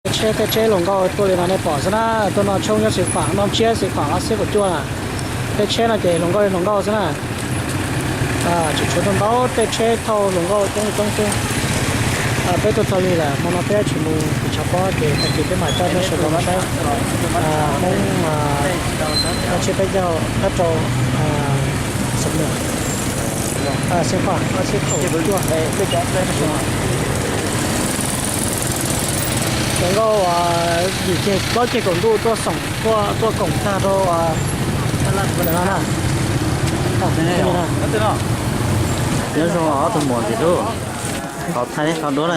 Tsheb, tej tsheb hluas nkauj tuaj li no nej pom xwb na, tuaj noj tshoob nyob Xeev Khuam, noj tsiab Xeev Khuam ob txhiab kaum cuaj na. Tej tsheb no ces hluas nkauj li hluas nkauj xwb na. Tseem tshuav tau ntau tej tsheb thauj hluas nkauj coob coob xwb. Peb tuaj txog lig lawm, hmo no peb tsis mus tim tshav pob ces tag kis peb mam coj nej sawv daws mus saib Hmoob noj tsiab peb caug thab rau Xeev Khuam, Xeev Khuam ob txhiab kaum cuaj. Hluas nkauj yim ceg plaub ceg kaum ntuj tuaj xoom, tuaj koom tag rau no na. Nyob zoo ob tug muam ntxim hlub, qhov thaij qhov duab na.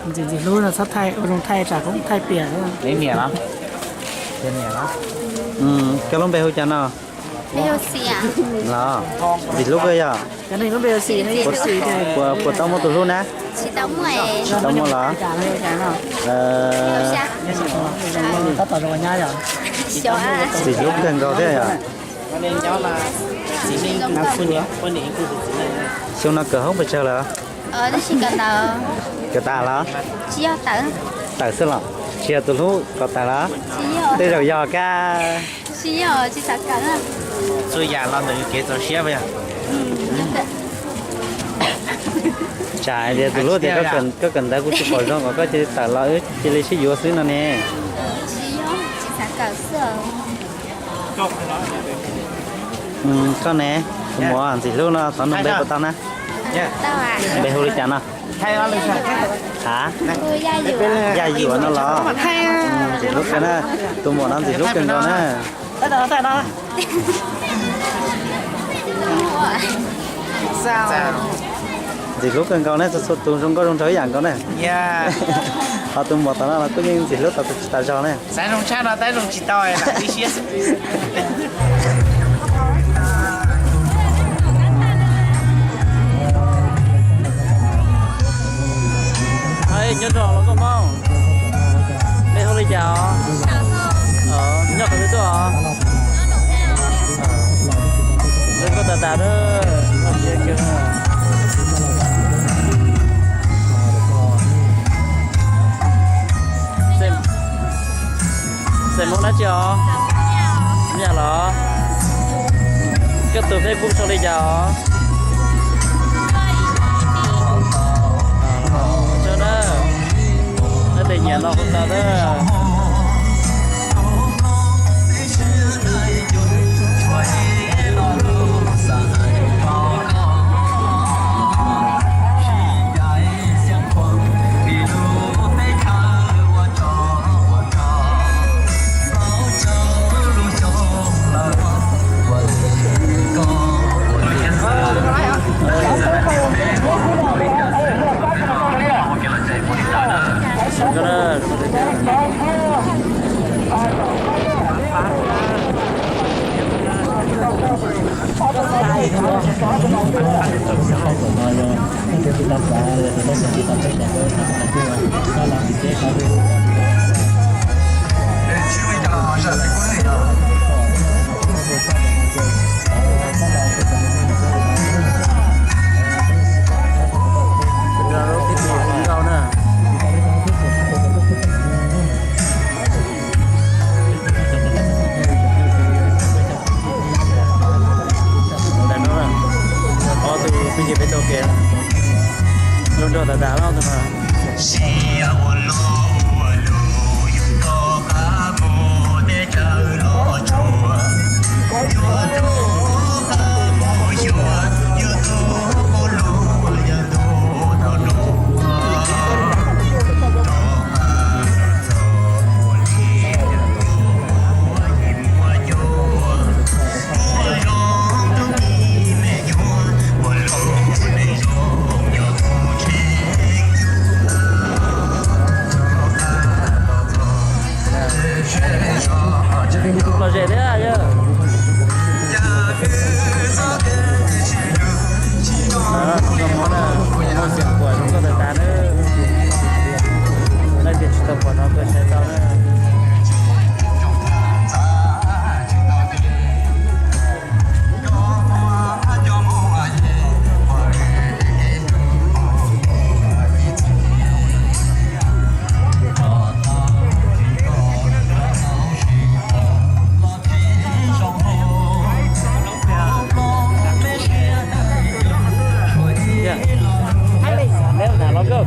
Ntxim ntxim hlub no txhob thaij ua zoo thaij tsam koob thaij piam. Koj lub npe hu cas no? Los, ntxim hlub kawg yog? Puas tau muaj tus hlub na? Tsis tau muaj los? Ntxim hlub kawg nkaus thiab yog? Xyoo no kawm hoob pes tsawg lawm? Kawm tas los? Tawm xwb los? Tsis yog tus hlub kawm tas los? Tej zaum yog kab. Txhua yam los ntawm kev txaus siab. Tsam hais tias tus hlub tias koj kawm ntawv kuv tsis pom zoo kom koj cia li tawm los wb cia li sib yuav xwb no ne. Koj ne, tus muam ntxim hlub no thov nug npe puas tau na? Npe hu li cas no? A, Yaj Yuam no los? Ntxim hlub kawg na, tus muam no ntxim hlub kawg nkaus na. Ntxim hlub kawg nkaus ne, txhua txhua tus zoo nkauj zoo nraug ib yam nkaus ne. Ho tus muam tom no los kuj yeej ntxim hlub tas zog ne. Nyob zoo los koj Hmoob, nej hu li cas os? Nyob qhov twg tuaj os? Koj tas tas. Xeem Hmoob dab tsi os? Nyaj los? Koj tus Facebook sau li cas os? Ua tsaug na, nyob tej nyiam no hu tau na. Ntawm no, ob tug phooj ywg peb taug kev, zoo nraug tas tas los tus no. Lom zem thiab yog. Mus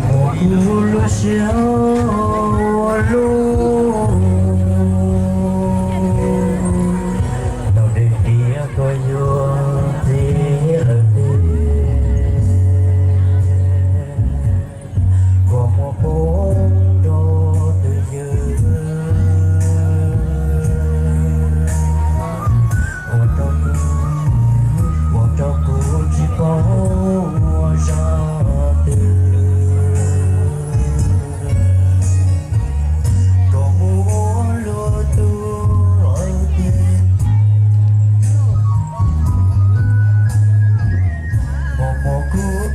mus kuv lub siab ua luaj, ntaus dej tias koj yuav txiv lawm tiag. Koj muab pub rau twj ywm, ua rau, ua rau kuv tsis paub ua zaj twg. Koj muab ua luaj tug lawm tiag, mus mus kuv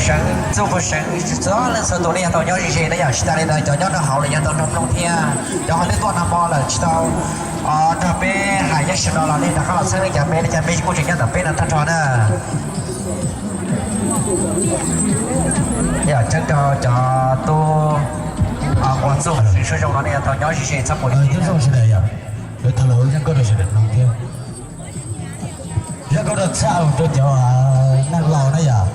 Seev txuj pug seev txhua leej txhua tus nej yog tau nyob ze ze na yom, tsis tas li ntawd cov nyob rau hauv los yog tau nrog mloog thiab, cov ho twb tuaj nag hmo lawm tsis tau nrog peb hais nyob sawv no los nej rov qab los txhawb nej cov npe, nej cov npe kuj tseem nyob ntawm peb no tag nrho na. Yog tseeb rau cov tub ua txuj seev suab zoo no nej yog tau nyob ze ze txhob mus li sawv daws yom. Lawv tau los yeej koj rau sawv daws mloog thiab. Yog koj rau txhaj rau cov neeg laus na yom.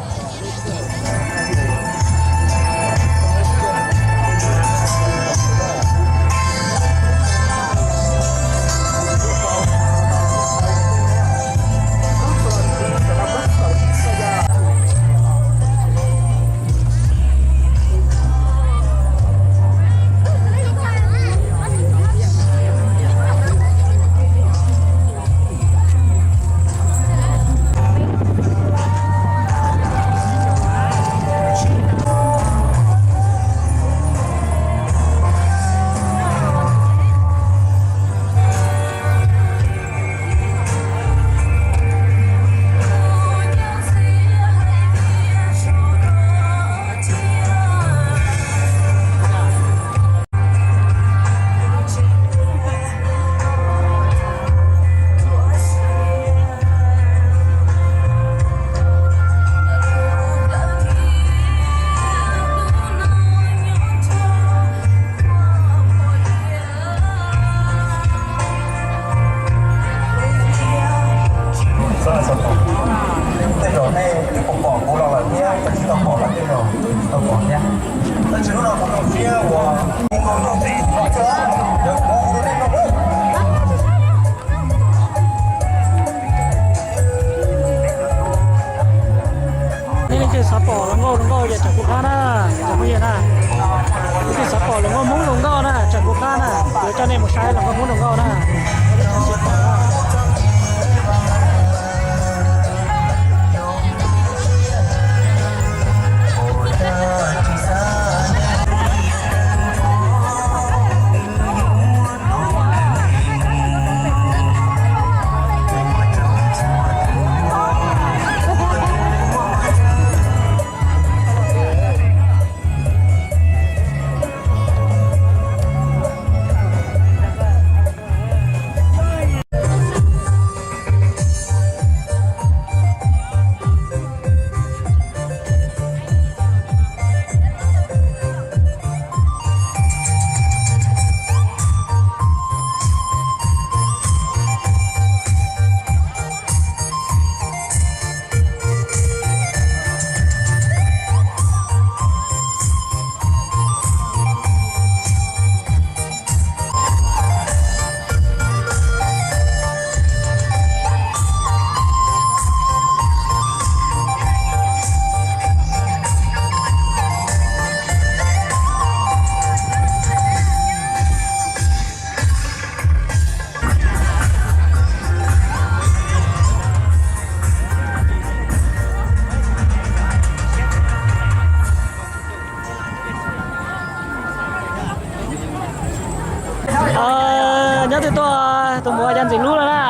Nyob twg tuaj tus muam, cas ntxim hlub no na?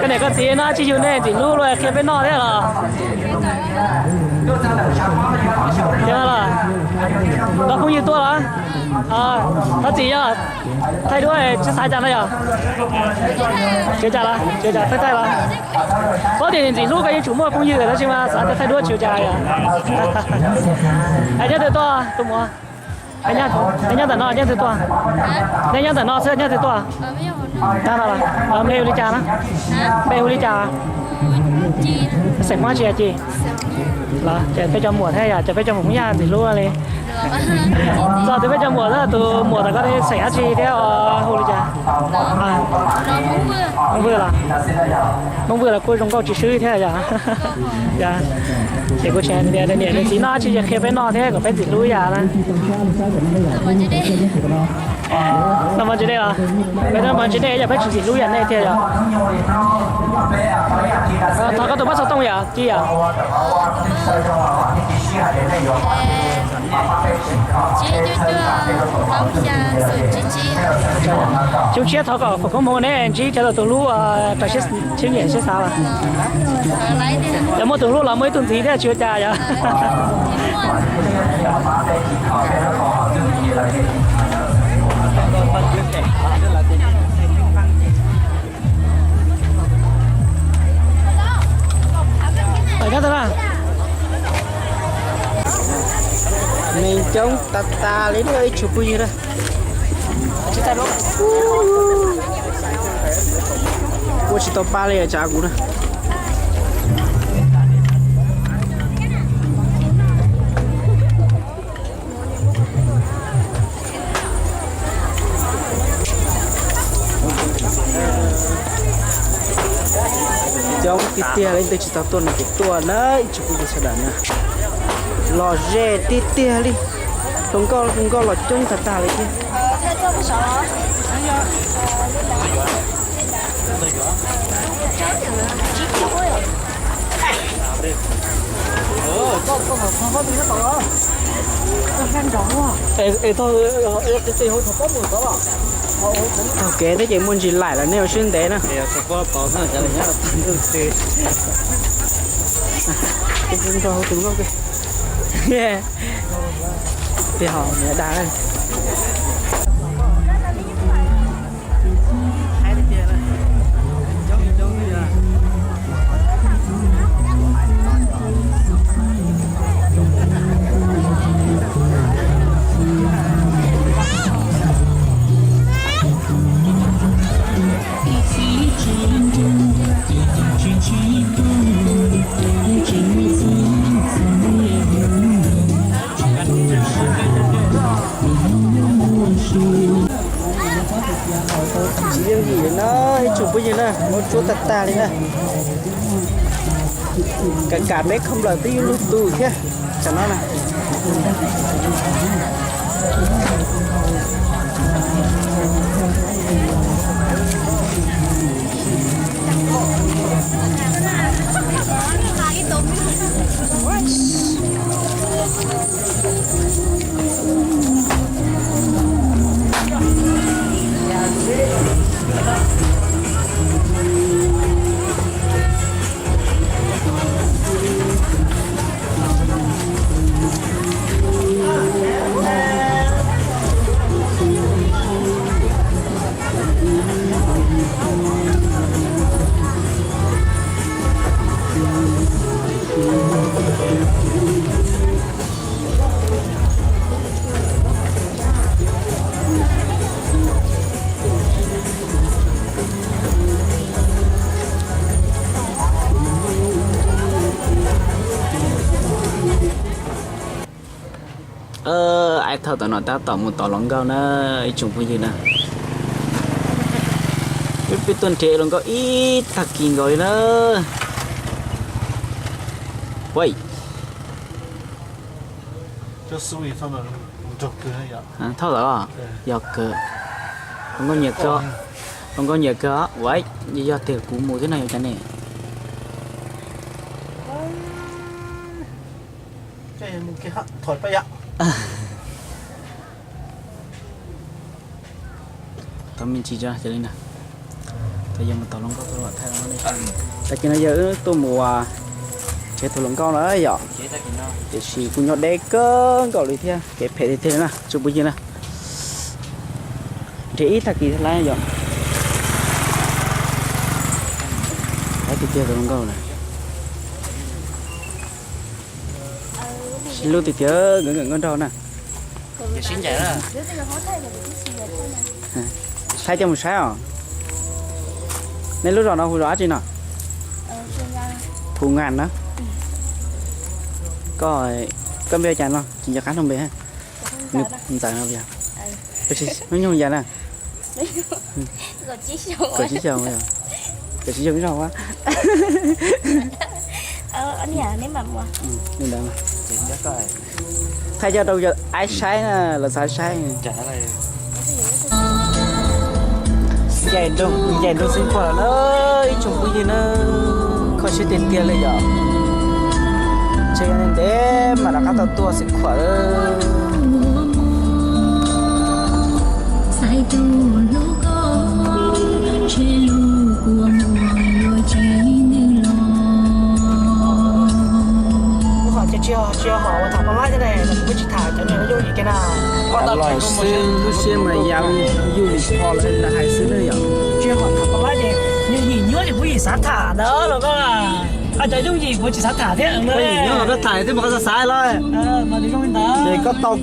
Koj niam koj txiv no tsis yug nej ntxim hlub los qhia peb noj thiab los? Koj phooj ywg tuaj los? Thov txim yog thaij duab tsis xav cas no yog? Tsis cas los, tsis cas thaij thaij los. Paub tias ntxim hlub koj yeej tsum muaj phooj ywg tab sis mas xav tias thaij duab tsis cas yog. Nyob twg tuaj tus muam? Nej nyob ntawm no nyob twg tuaj? Nej nyob ntawm no xwb nyob twg tuaj? Npe hu li cas na? Npe hu li cas? Xeem Hmoob tsis yog Ci los? Ces peb cov muam thiab yog ces peb cov muam Hmoob Yaj ntxim hlub li. Txog tus peb cov muam, tus muam tom koj xeem dab tsi thiab hu li cas? Hmoob Vwj los? Hmoob Vwj los kuj zoo nkauj tsis swb thiab yog. Ces kuv tseem tias niam txiv noj dab tsi ces qhia peb noj thiab kom peb ntxim hlub yam na. Noj mov tsis dej los? Peb noj mov tsis dej yog peb tsis ntxim hlub yam nej thiab yog. Thov koj tus pab xov tooj yom, Ci yom? Xyoo tshiab thov kom foom koob hmoov nej ntsib cov tus hlub rau siab nyiam siab xav los. Yog muaj tus hlub los muaj ib tug ntxiv thiab tsis ua cas yog. Neeg coob tas tas li na ib tsoom phooj ywg na. Ua tsis tau pa li tsav kuv na. Coob tiag tiag li, leej twg tsis tau tuaj no ces tuaj na ib tsoom phooj ywg sawv daws na. Lom zem tiag tiag li. Hluas nkauj hluas nkauj los coob tag tag li thiab. Taug kev thiab ces muaj ntsis laim lawm nej ua siab ntev na. Nrog tus nkauj, tig ho dag. Tsis yooj yim na ib tsoom phooj ywg na, muab tsuab tag tag li na. Kam kam peb khaub nplawm twb yuav lug tus thiab tam no na. Aib thauj tom no tab tom mus tom hluas nkauj na ib tsoom phooj ywg na. Peb tuaj nrhiav hluas nkauj ib tag kis nkaus li na. Thauj tom los yog kawg. Hluas nkauj nyiam kawg, hluas nkauj nyiam kawg. Ua, yog tias kuv mus thiab no yuav cas ne? Me ntsis tso cia li na. Tau yog mus tom hluas nkauj tuaj los thaij no ne. Tag kis no yog wb tuaj mus ua tsev tus hluas nkauj na yom. Tiam sis kuj nyob deb kawg nkaus li thiab kev phem tiag tiag li na tsoom phooj ywg na. Nrhiav ib tag kis lawm yom. Lawm tiag tiag tus hluas nkauj na. Sib hlub tiag tiag, nkawd nkawd nkauj nraug na. Thaij coj mus saib os. Nej lub zos no hu zos dab tsi no? Phu Ngas na. Koj, koj npe ua cas no? Tsis nco qab lub npe. Ntxawm no yog. Hnub nyoog yog na? Kaum tsib xyoo, kaum tsib xyoo zog. Thaij coj rau aib saib na, lawv xav saib. Ncaim nroog xeev khuam lawm na, ib tsoom phooj ywg na, kho siab tiag tiag li yom. Ntshe yog ntev mas rov qab tau tuaj xeev khuam lawm. Kuv ho tsis, tsis ho ua tham paj laib thiab ne, kuv tsis tham cov niag yooj yim kiag na. Los xwb, lub siab mas ya yooj yim kho lawm hais xwb na yom. Tsis ho tham paj laib ces yooj yim nyuaj ces kuv yim xav tham ntawd los koj. Cov yooj yim kuv tsis xav tham thiab. Yooj yim nyuaj los koj tham thiab mas koj xav xav los. Ces koj tau